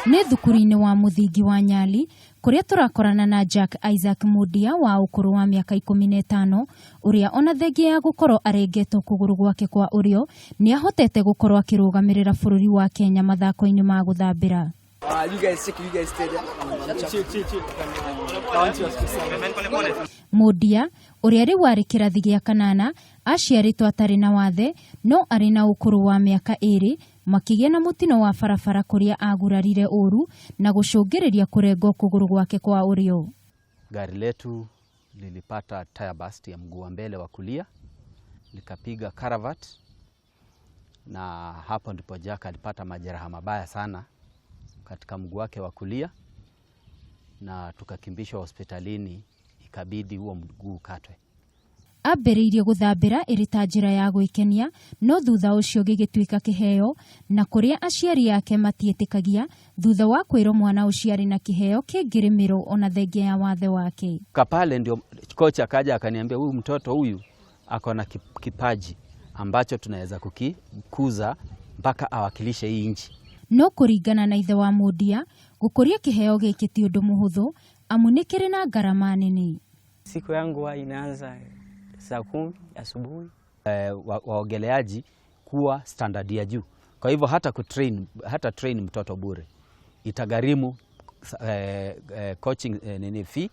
Nĩ thukuru-inĩ wa mũthingi wa Nyali kũrĩa tũrakorana na Jack Isaac Mundia wa ũkũrũ wa mĩaka 15, ũrĩa ona thengia ya gũkorwo arengetwo kũgũrũ gwake kwa ũrĩo, nĩ ahotete gũkorwo akĩrũgamĩrĩra bũrũri wa Kenya mathako-inĩ ma gũthambĩra. You guys check, you guys stay there. Chill, chill, chill. I want you to Mundia ũrĩa rĩu arĩ kĩrathi gĩa kanana, aciarĩtwo atarĩ na wathe, no arĩ na ũkũrũ wa mĩaka 2 makĩgĩa na mũtino wa barabara kũrĩa agurarire ũru na gũcũngĩrĩria kũrengwo kũgũrũ gwake kwa ũrĩo. Gari letu lilipata tire burst ya mguu wa mbele wa kulia, likapiga culvert, na hapo ndipo Jack alipata majeraha mabaya sana katika mguu wake wa kulia, na tukakimbishwa hospitalini, ikabidi huo mguu ukatwe. Ambĩrĩirie gũthambĩra ĩrĩ ta njĩra ya gwĩkenia, no thutha ũcio gĩgĩtuĩka kĩheo, na kũrĩa aciari ake matiĩtĩkagia thutha wa kwĩrwo mwana ũcio arĩ na kĩheo kĩngĩrĩmĩrwo ona thengia ya wathe wake. Kapale ndio kocha akaja akaniambia, huyu mtoto huyu ako na kipaji ambacho tunaweza kukikuza mpaka awakilishe hii nchi. No kũringana na ithe wa Mundia, gũkũria kĩheo gĩkĩ ti ũndũ mũhũthũ, amu nĩ kĩrĩ na ngarama nene. Siku yangu huwa inaanza saa 10 asubuhi. Waogeleaji kuwa standard ya juu. Kwa hivyo hata kutrain, hata train mtoto bure itagharimu coaching nini fee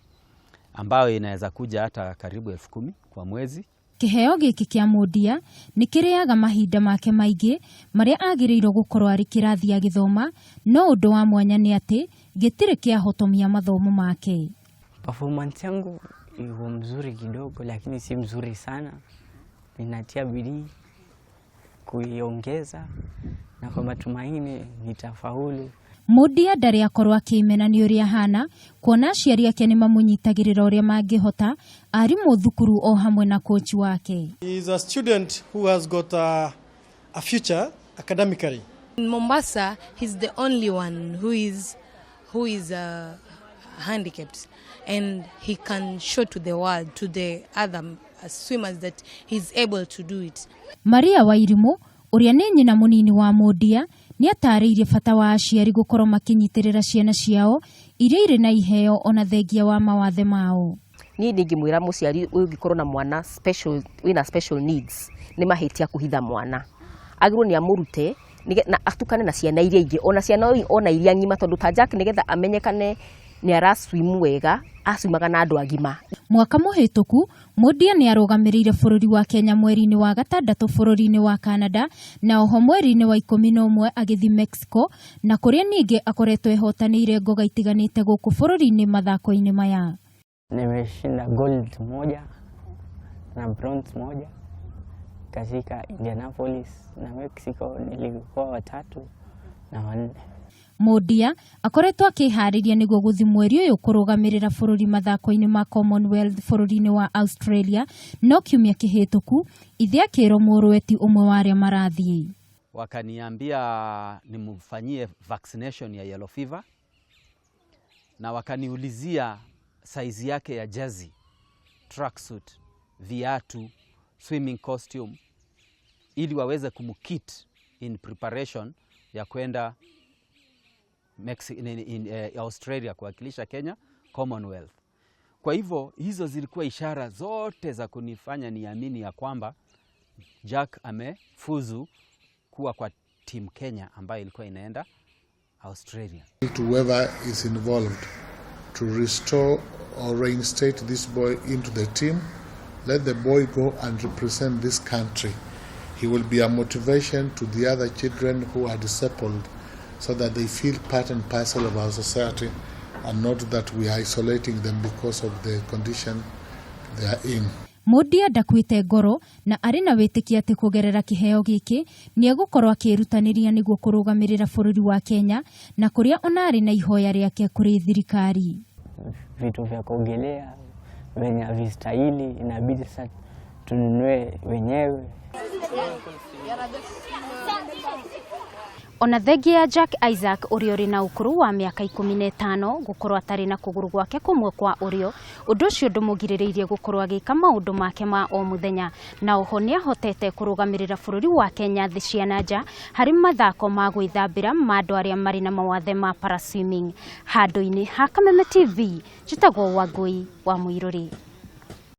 ambayo inaweza kuja hata karibu 10,000 kwa mwezi. Kĩheo gĩkĩ kĩa Mundia nĩ kĩrĩaga mahinda make maingĩ marĩa agĩrĩirwo gũkorwo arĩ kĩrathi agĩthoma, no ũndũ wa mwanya nĩ atĩ gĩtirĩ kĩahotomia mathomo make. Performance yangu iko mzuri kidogo, lakini si mzuri sana. Ninatia bidii kuiongeza na kwa matumaini nitafaulu. Mundia ndarĩ akorwo akĩmena nĩ ũrĩa ahana, kuona aciari ake nĩ mamũnyitagĩrĩra ũrĩa mangĩhota, arimũ thukuru o hamwe na kochi wake. He is a student who has got a future academically. In Mombasa, he's the only one who is handicapped, and he can show to the world, to the other swimmers, that he's able to do it. Maria Wairimu ũrĩa nĩ nyina mũnini wa Mundia nĩ atarĩirie bata wa aciari gũkorwo makĩnyitĩrĩra ciana ciao iria irĩ na iheo ona thengia wa mawathe mao. Niĩ ndingĩmwĩra mũciari ũngĩkorwo na mwana special, wĩna special needs, nĩ mahĩtia kũhitha mwana. Agĩrĩirwo nĩ amũrute na atukane na ciana iria ingĩ, ona ciana ona iria ng'ima, tondũ ta Jack, nĩgetha amenyekane nĩ araswim wega, aswimaga na andũ agima. Mwaka mũhĩtũku Mundia nĩ arũgamĩrĩire bũrũri wa Kenya mweri-inĩ wa gatandatũ bũrũri-inĩ wa Canada, na oho mweri-inĩ wa 11 agĩthiĩ Mexico, na kũrĩa ningĩ akoretwo ehotanĩire ngoga itiganĩte gũkũ bũrũri-inĩ mathako-inĩ maya. Nimeshinda gold moja na bronze moja katika Indianapolis na Mexico, nilikuwa watatu na wanne. Mundia akoretwo akĩharĩria nĩguo gũthiĩ mweri ũyũ kũrũgamĩrĩra bũrũri mathako-inĩ ma Commonwealth bũrũri-inĩ wa Australia, no kiumia kĩhĩtũku ithe akĩrwo mũrũwe ti ũmwe wa arĩa marathiĩ. Wakaniambia nimfanyie vaccination ya yellow fever na wakaniulizia size yake ya jezi, tracksuit, viatu, swimming costume ili waweze kumkit in preparation ya kwenda in Australia kuwakilisha Kenya Commonwealth. Kwa hivyo hizo zilikuwa ishara zote za kunifanya niamini ya kwamba Jack amefuzu kuwa kwa team Kenya ambayo ilikuwa inaenda Australia. To whoever is involved to restore or reinstate this boy into the team, let the boy go and represent this country. He will be a motivation to the other children who are disabled so that they feel part and parcel of our society and not that we are isolating them because of the condition they are in. Mundia ndakuĩte ngoro na arĩ na wĩtĩkio atĩ kũgerera kĩheo gĩkĩ nĩ egũkorwo akĩĩrutanĩria nĩguo kũrũgamĩrĩra bũrũri wa Kenya, na kũrĩa ona arĩ na ihoya rĩake kũrĩ thirikari. Vitu vya kuogelea venye havistahili, inabidi sasa tununue wenyewe. Ona thengia ya Jack Isaac ũrĩa ũrĩ na ũkũrũ wa mĩaka 15 gũkorwo atarĩ na kũgũrũ gwake kũmwe kwa ũrĩo, ũndũ ũcio ndũmũgirĩrĩirie gũkorwo agĩka maũndũ make ma o mũthenya, na oho nĩahotete kũrũgamĩrĩra bũrũri wa Kenya thĩ cia na nja harĩ mathako ma gwĩthambĩra ma andũ arĩa marĩ na mawathe ma paraswimming. Handũ-inĩ ha Kameme TV, njĩtagwo Wangũi wa Mũirũrĩ.